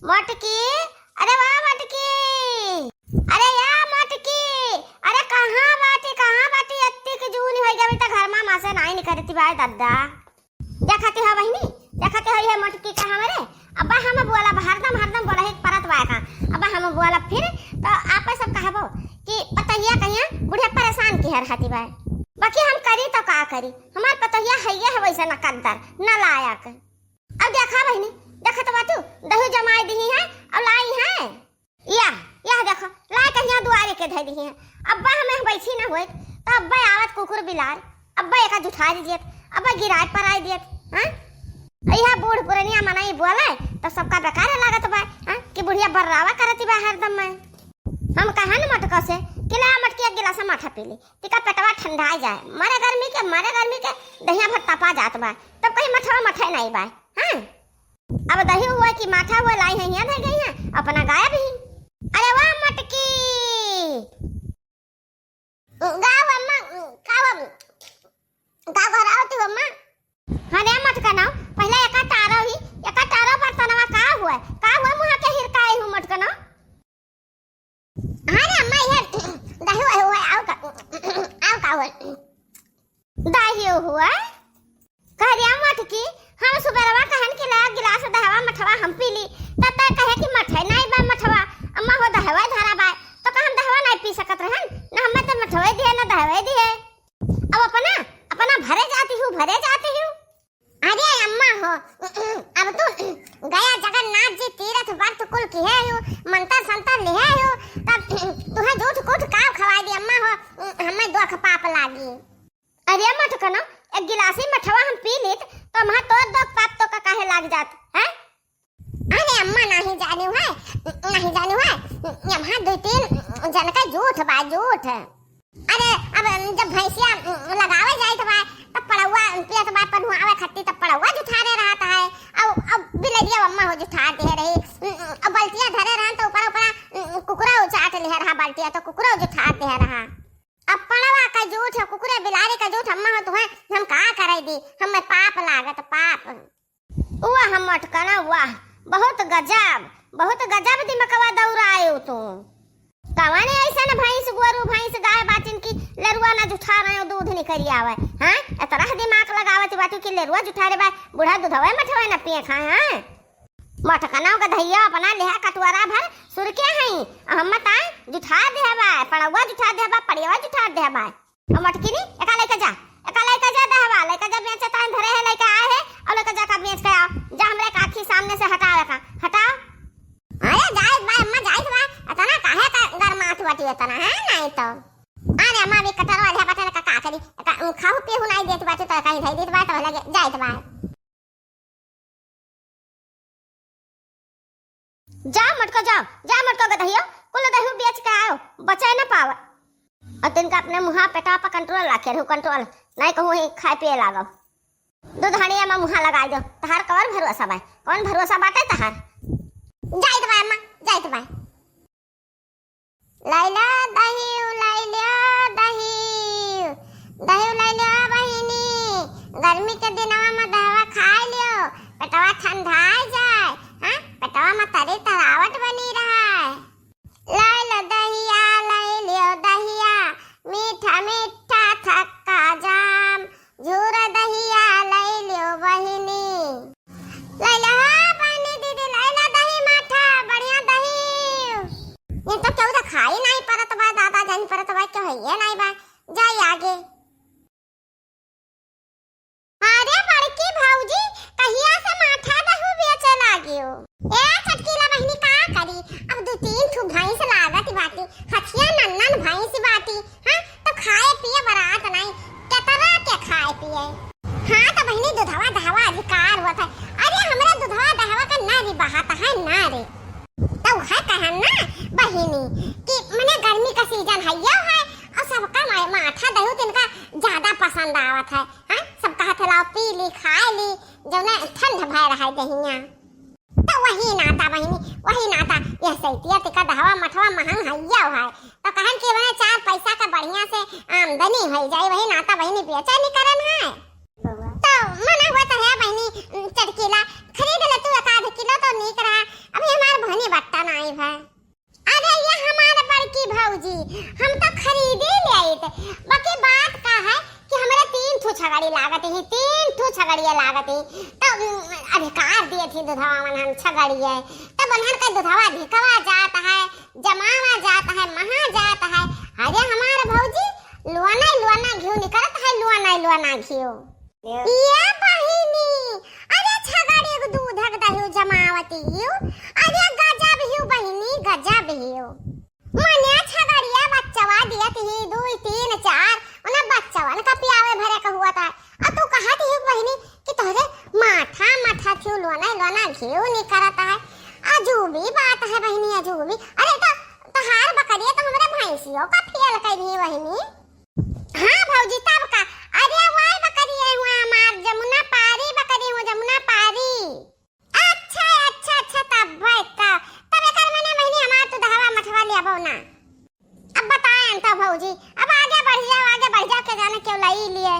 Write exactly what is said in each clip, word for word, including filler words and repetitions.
मोटकी, अरे वाह मोटकी, अरे या मोटकी, अरे कहाँ बाटी, कहाँ बाटी? अत्ती के जून होइ गए, अभी तक घर मा से नाहीं निकरती बाय दादा। देखती हो बहिनी, देखती हो ये मोटकी का हमरे, अब्बा हम बोला, हरदम, हरदम बोला ही परत बाय का। अब्बा हम बोला फिर, तो आपे सब कहबो कि पतोहिया कहिया बुढ़िया परेशान किहे रहती बाय। बाकी हम करी तो का करी, हमार पतोहिया है ये है वैसे न कद्दर, न लायक। अब देखा बहिनी, देखत बाटू, दही जमाई दिही है, और लाई है। या, या देखो, लाई कहिया दुआरे के धई दिही है। अब्बा हमें बैठी न होइत, तो अब्बा आवत कुकुर बिलार, अब्बा एका जुठार दियत, अब्बा गिराए पराए दियत, हाँ? यह बूढ़ पुरनिया मनई बोले, तो सबका बेकार लागत बा, हाँ? कि बुढ़िया बर्रावा करती बा हरदम में। हम कहन मोटका से कि ला मोटकी एक गिलास माठा पी ले, तिका पेटवा ठंडा जाए, मरे गर्मी के, मरे गर्मी के दहिया भर तपा जात बा, तब कहीं मठवा मठे नाहीं बा, हाँ? अब दही हुआ कि माठा हुआ लाई है, यहाँ धर गई है, अपना गायब ही। अरे वाह मोटकी। गाओ अम्मा, गाओ, गाओ घर आओ तू अम्मा। हाँ रे मोटका नाव, पहले एका टारो ही, एका टारो बर्तनवा का हुआ? का हुआ मुँह के हिरकाए हूँ मोटका नाव? हाँ रे अम्मा, ये दही हुआ, हुआ, आओ का, आओ का हुआ? दही हुआ? कह रे मोटकी, हम सुबेरवा कहन कि ला गिलास दहवा मठवा हम पी ली, तब तक कहे कि मठे नाहीं बा मठवा, अम्मा हो दहवा धरा बा, तो का हम दहवा नाहीं पी सकत रहन? न हमें तो मठवे दिए, न दहवे दिए। अब अपना, अपना भरे जाती हूँ, भरे जाती हूँ। अरे अम्मा हो, अब तू गया जगन्नाथ जी तीरथ व्रत कुल किहे हो, मंतर संतर लिहे हो, तब तुहे झूठ कुठ काव खवाई दी अम्मा हो, हमें दुख पाप लागी। अरे मोटका नाव, एक गिलासी मठवा हम पी लेत, तो हमार तोर दुख पाप तो का काहे लाग जात, हैं? अरे अम्मा, नाहीं जानिउ है, नाहीं जानिउ है, यहाँ दुइ तीन जन का जूठ बा, जूठ। अरे, अब जब भैंसिया लगावे जाइत बा, तब पड़ौआ पियत बा, पन्हुआवे खत्ती, तब पड़ौआ जुठारे रहत है। अब, अब बिलरिया अम्मा हो जुठार दे रही, अब बल्टिया धरे रहन, तो ऊपर, ऊपर कुकुरा उचाट ले रहा बल्टिया, तो कुकुरा जुठार दे रहा। अब पड़वा का जूठ है, कुकुरे बिलारी का जूठ, अम्मा हो तुहे हम का करे दी, हमें पाप लागत, पाप। वाह मोटका नाव, वाह, बहुत गजब, बहुत गजब दिमकवा दौड़ायो तू। कवने ऐसन भैंस, गोरू, भैंस, गाय बाटिन की लरुआ ना जुठार आयो, दूध निकरी आवे, हाँ? इतना दिमाग लगावत बाटू कि लरुआ जुठारे बा, बूढ़ा दूधवे मठवे न पिए खाए, हाँ? मोटका नाव गधैया अपना लेहा कटोरा भर सुरके हई, हम मताए जुठार देहबा, पड़ौआ जुठार देहबा, पड़ियवा जुठार देहबा। अब मोटकी नी, एका लइके जा, एका लइके जा दहवा, लइके जा बेचे तान धरे है, लइके आए है, और लइके जा का बेच के आओ, जा हमरे का आँखी सामने से हटाओ एका, हटाओ। अरे जाइत बा अम्मा, जाइत बा, इतना काहे का गरमात बाटी इतना, है नाहीं तो। अरे अम्मा, अभी कटरवा ले बटन का का करी, एका खाहू पीहू नाहीं देत बाटी तो कहीं धई देत बा तो लगे जाइत बा। जाओ मोटको, जाओ, जाओ मोटको गदहियो, कुल दही बेच के आओ, बचाए न पावे। और तिनका अपने मुँहा पेटा पर control रखे रहू, control, नाहीं कहूँ ही खाए पिए लागो। दूध हंडिया में मुँहा लगाई दो, तहार कौन भरोसा बा, कौन भरोसा बाटे तहार? जाइत बा अम्मा, जाइत बा। लैला दही, लैला दही, दही लैला बहिनी, गर्मी के दिनवा में दहवा खाए लियो, पेटवा ठंडाए जाए, हाँ, पेटवा में तरी तरावट बनी रहे। लैला दहिया, लैलियो दहिया, मीठा मीठा थक्का जाम, झूर दहिया लैलियो बहिनी। लैला हो बहिनी दीदी, लैला दही माठा, बढ़िया दही। ये तो केहू देखाई नाहीं परत बा, दादा जान परत बा, केहू हइये नाहीं बा। जाई आगे। अरे बड़की भौजी, कहिया से माठा दही बेचे लागियो? ए चटकीला बहिनी का करी, अब दुइ तीन ठू भैंस लागत बाटी, हथिया नन्नन भैंस बाटी, हाँ, तो खाए पिए बरात नाहीं, केतना के खाए पिए। हाँ, तो बहिनी, दुधवा दहवा अधिकार होत है। अरे, हमरा दुधवा दहवा का ना रे बहात है, ना रे। तो वह कहन ना, बहिनी, कि मने गर्मी का season है, यो है, और सबका मा-, माठा दही तिनका ज्यादा पसंद आवत है, हाँ? सब कहत है, "लाओ, पी ली, खाए ली, जौने ठंड भय रहे दहिया।" तो वही नाता बहिनी, वही नाता, यह सैतिया तिका दहवा मठवा महंग हइया है। तो कहन कि वह चार पैसा का बढ़िया से आमदनी होइ जाए, वही नाता बहिनी बेचे नहीं करन है। तो मना हुआ तो है बहिनी, चटकीला, खरीद ले तू एक आध किलो तो नीक रहा। अभी हमार बाकी बात का है कि हमरे तीन ठो छगड़ी लागत ही, तीन ठो छगड़िया लागत ही। तो, उम, अधिकार दिए थी दुधवा मन हम छगड़िया। तब उन्हन का दुधवा धिकवा जात है, जमावा जात है, महा जात है। अरे हमार भौजी, लुआना लुआना घिउ निकरत है, लुआना लुआना घिउ। ये बहिनी, अरे छगड़ी के दूध के दहिउ जमावत हिउ, अरे गजब हिउ बहिनी, गजब हिउ। मने छगड़िया बच्चवा दियत ही, दुई, तीन, चार, उन्हें बच्चवन का पियावे भरे का हुआ था। और तू कहत ही बहिनी कि तोहरे माथा, माथा थिउ लोना, लोना घिउ निकरत है। अजूबी बात है बहिनी, अजूबी। अरे तो तोहार बकरिया तो हमरे भैंसियों का फेल कर दी बहिनी। हाँ भौजी, तब का? अरे वही बकरिया हुआ हमार, जमुना पारी बकरी हुआ, जमुना पारी। अच्छा, अच्छा, अच्छा, तब भाई, तब, तब एकर मने बहिनी हमार तू दहवा मठवा ले आबो ना। अब बताएं तो भौजी, अब आगे बढ़ जाओ, आगे बढ़ जाओ, के जाने क्यों लाई लिए।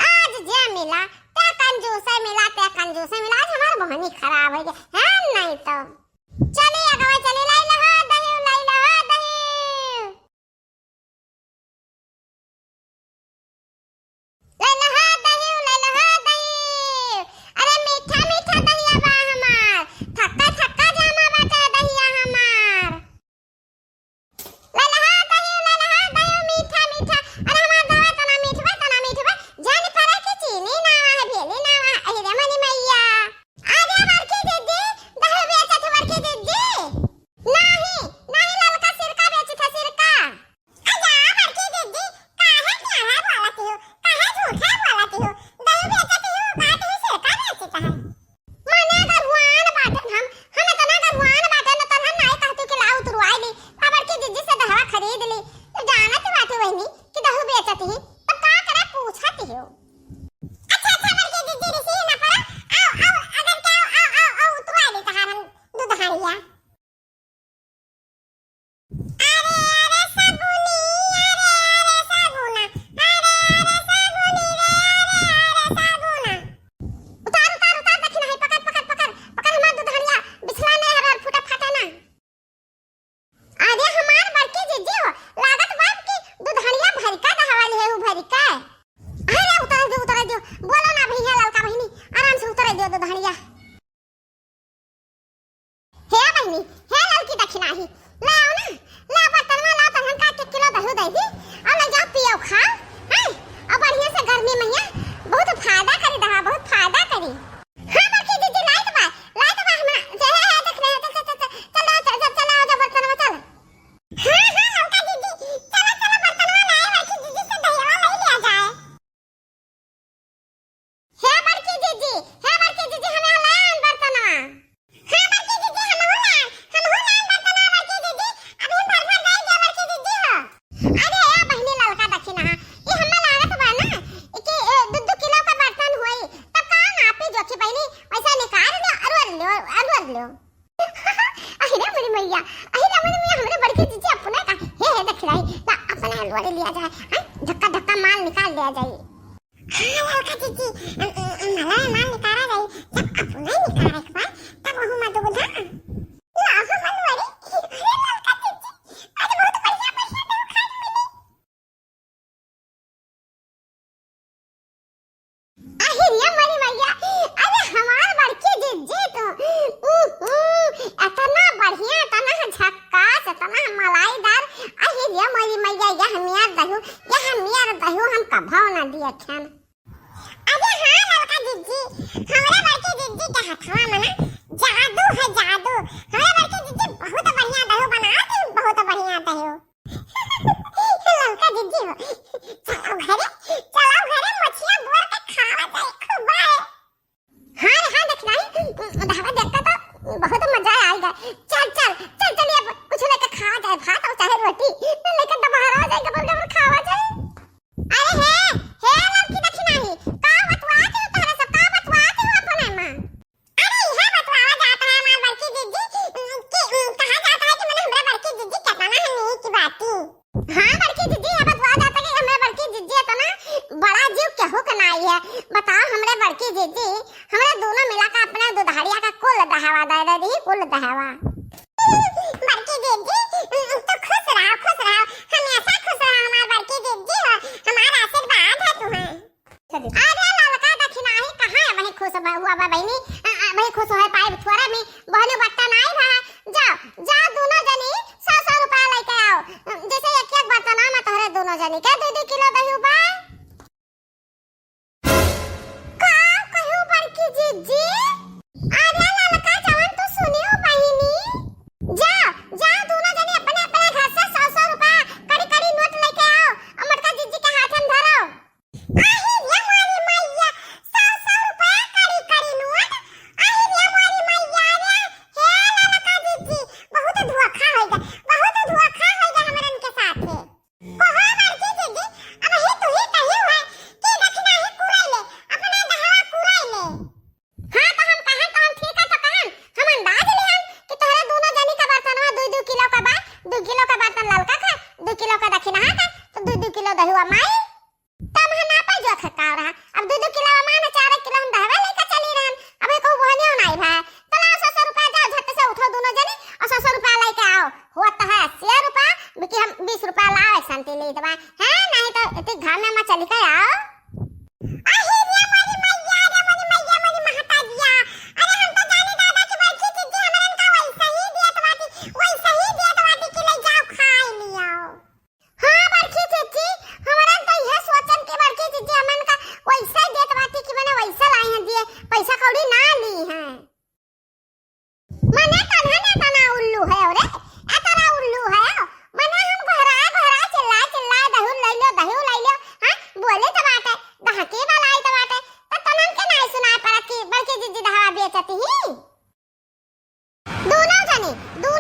आज जे मिला, ते कंजूसे मिला, ते कंजूसे मिला, आज हमार बहनी खराब हो गई, है नहीं तो। चली अगवा, चली, लाई लहा दही, लाई लहा दही। ललहा दही, ललहा दही। अरे मीठा मीठा दहिया बा हमार। थक्का थक्का जामा बाटे दहिया हमार। ललहा दही, ललहा दही, मीठा मीठा। अरे हमार दवा तना मीठ बा, तना मीठ बा। जान परे कि चीनी नावा है, भेली नावा है। अहि रे मनी मैया। अरे बड़की दीदी, दही बेचत हो बड़की दीदी। नाही, नाही ललका सिरका बेचत है, सिरका। अजा बड़की दीदी, काहे टेढ़ा बोलत हो? काहे झूठा बोलत हो? दही बेचत हो, बात ही सिरका बेचत है। मने गरुआन बाटन हम, हम इतना गरुआन बाटन न तन हम नाई कहती कि लाओ तुरवाई ली, आ बड़की दीदी से दहवा खरीद ली। जानत बाटे वहिनी कि दही बेचत ही, तो का करे पूछत हो? अच्छा, अच्छा बड़की दीदी, रिसी ना पड़ा, आओ, आओ, अगर क्या, आओ, आओ, आओ, तुरवाई ली तहार हम दुधहरिया। अरे, अरे, सगुनी, अरे, अरे, सगुना, अरे, अरे, सगुनी रे, अरे, अरे, सगुना। उतार, उतार, उतार, दखिना है, पकड़, पकड़, पकड़, पकड़ हमार दुधहरिया, बिछला नहीं हमार फूटा फाटा ना। अरे, हमार बड़की जिज्जी हो, लागत बा कि दुधहरिया भरिका दहवाली है, उ भरिका। अरे, उतार दियो, उतार दियो, बोलो ना भैया, ललका बहिनी, आराम से उतार दियो दुधहरिया। हे बहिनी, हे ललकी दखिनाही, ले आओ ना, ले आओ बर्तनवा, लाओ तहन का के किलो दही दे दी, और ले जाओ पियो खाओ, हैं? और बढ़िया से गर्मी में यहाँ बहुत फायदा करी दहा, बहुत फायदा करी। हाँ बड़की दीदी, लाइत बा, लाइत बा हमरा, जे हे, हे, देख रहे, चल, चल, चल, चल, चल, चल, चल, आओ, जा बर्तनवा, चल। हाँ, हाँ, ललका दीदी, चलो, चलो, बर्तनवा लाए, बड़की दीदी से दहिया ले लिया जाए। हे बड़की जीजी, हे बड़की जीजी, हमें लान बर्तनवा। हाँ बड़की जीजी, हमहू लान, हमहू लान बर्तनवा बड़की जीजी। अभी भर भर दे दे बड़की जीजी हो। अरे ए बहिनी ललका दखिना, ई हमें लागत बा ना कि ए, दू दू किलो का बर्तन होई, तब का नापी जोखी बहिनी, वैसा निकाल लो, अरुअर लो, अरुअर लो। अहि रे मोरी मैया, अहि रे मोरी मैया, हमरे बड़की जीजी अपने का, हे, हे, देख रही, ला, अपने अलवारे लिया जाए, हैं? धक्का, धक्का माल निकाल लिया जाए। हाँ, ललका जीजी, अम, अम, अम, मला माल निकाला जाए, जब अपने निकाले के बाद, तब वहू मत बोला। ला, हम अलवारे, अरे ललका जीजी, आज बहुत बढ़िया, बढ़िया तो खाने मिली। अहि रे मोरी मैया, अरे हमार बड़की जिज्जी तो, उहुं, इतना बढ़िया, इतना झक्कास, इतना मलाईदार, अहि रे मोरी मैया, यह मेर दहू, यह मेर दहू हम कभो ना दिए थे। अरे हाँ ललका जिज्जी, हमरे बड़की जिज्जी के हथवा में ना जादू है, जादू। हमरे बड़की जिज्जी बहुत बढ़िया दहू बनाती, बहुत बढ़िया दहू। ललका जिज्जी हो, चलो घरे, चलो घरे, मछिया बोर के खावा जाए, खूब है। हाँ रे, हाँ, देख रही, दहवा देखता तो बहुत मजा आएगा। चल, चल, चल, चलिए, अब कुछ लेके खावा जाए, भात और चाहे रोटी, लेके दबहरा जाए, गबर गबर खावा जाए। अरे हे, हे ललकी दखिनाही, का बतुआत हो तोहरे सब, का बतुआत हो अपने माँ? अरे, इहे बतवावा जात है हमार बड़की जिज्जी, उम, कि, उम, कहा जात है कि मने हमरा बड़की जिज्जी केतना है नीक बाटी। हाँ, बड़की जिज्जी, इहे बतवावा जात है कि हमरा बड़की जिज्जी एतना बड़ा जीव केहू के नाई है। बताओ, हमरे बड़की जिज्जी, हमरे दोनों मिला के अपने दुधारिया का कुल दहवा दे दे दी, कुल दहवा। बड़की जिज्जी, उम, तू खुश रहो, खुश रहो, हमेशा खुश रहो हमार बड़की जिज्जी। नहीं, आ, आ, भाई खुश होए पाए थोड़ा भी बहनों बट्टा नाई भा। जाओ, जाओ दोनों जनी सौ सौ रुपया लेके आओ। जैसे एक एक बर्तन में तोहरे दोनों जनी के दो दो किलो दही बा। का कहियो बड़की जीजी? अरे ललका जवन तू सुनियो बहिनी, जा, जा दोनों जनी अपने अपने घर से सौ सौ रुपया कड़ी कड़ी नोट लेके आओ और मोटका जीजी के हाथ में धरो। आही रे मोरी मैया, सौ सौ रुपया कड़ी कड़ी नोट। आही रे मोरी मैया रे, हे ललका जीजी, बहुत धोखा होइगा, बहुत धोखा होइगा हमरन के साथे। कहो बड़की जीजी, अब ही तू ही कही है कि दक्षिणा ही कुराई ले, अपना दहवा कुराई ले। हाँ, तो हम कहन, तो हम ठीक है, तो कहन, हम अंदाज लिहन कि तोहरे दोनों जनी का बर्तनवा दू दू किलो का बा, दू किलो का बर्तन ललका का, दू किलो का दक्षिणा का, तो दू दू किलो दहुआ माई। तब हम नापे जोखे का रहा, अब दू दू किलो मान चार किलो हम दहवे लेके चली रहन, अब एको बहनियो नाई भा। तो लाओ सौ सौ रुपया, जाओ झट से उठो दोनों जनी और सौ सौ रुपया लेके आओ। होत है अस्सी रुपया, बिकी हम बीस रुपया लाओ, एक शांति ले देवा है, नहीं तो इतनी घर में मत चली के आओ। अही रे मोरी मैया रे, मोरी मैया, मोरी महतारिया। अरे हम तो जाने दादा कि बड़की जीजी हमरन का वैसे ही देत बाटी, वैसे ही देत बाटी कि ले जाओ खाए लियो। हाँ बड़की जीजी, हमरन तो यह सोचन कि बड़की जीजी हमन का वैसे ही देत बाटी कि मने वैसे लाई हैं दिए, पैसा कौड़ी ना ली हैं। मने तन्हा ने तना उल्लू है रे, ए तना उल्लू है। मने हम घरा घरा चिल्ला चिल्ला दही ले लो, दही ले लो, हाँ बोले तो बाटे, गहकी वाला आई तो बाटे, तो तनन के नहीं सुनाई पड़ा कि बड़की जीजी दहवा बेचती ही। दोनों जनी, दोनों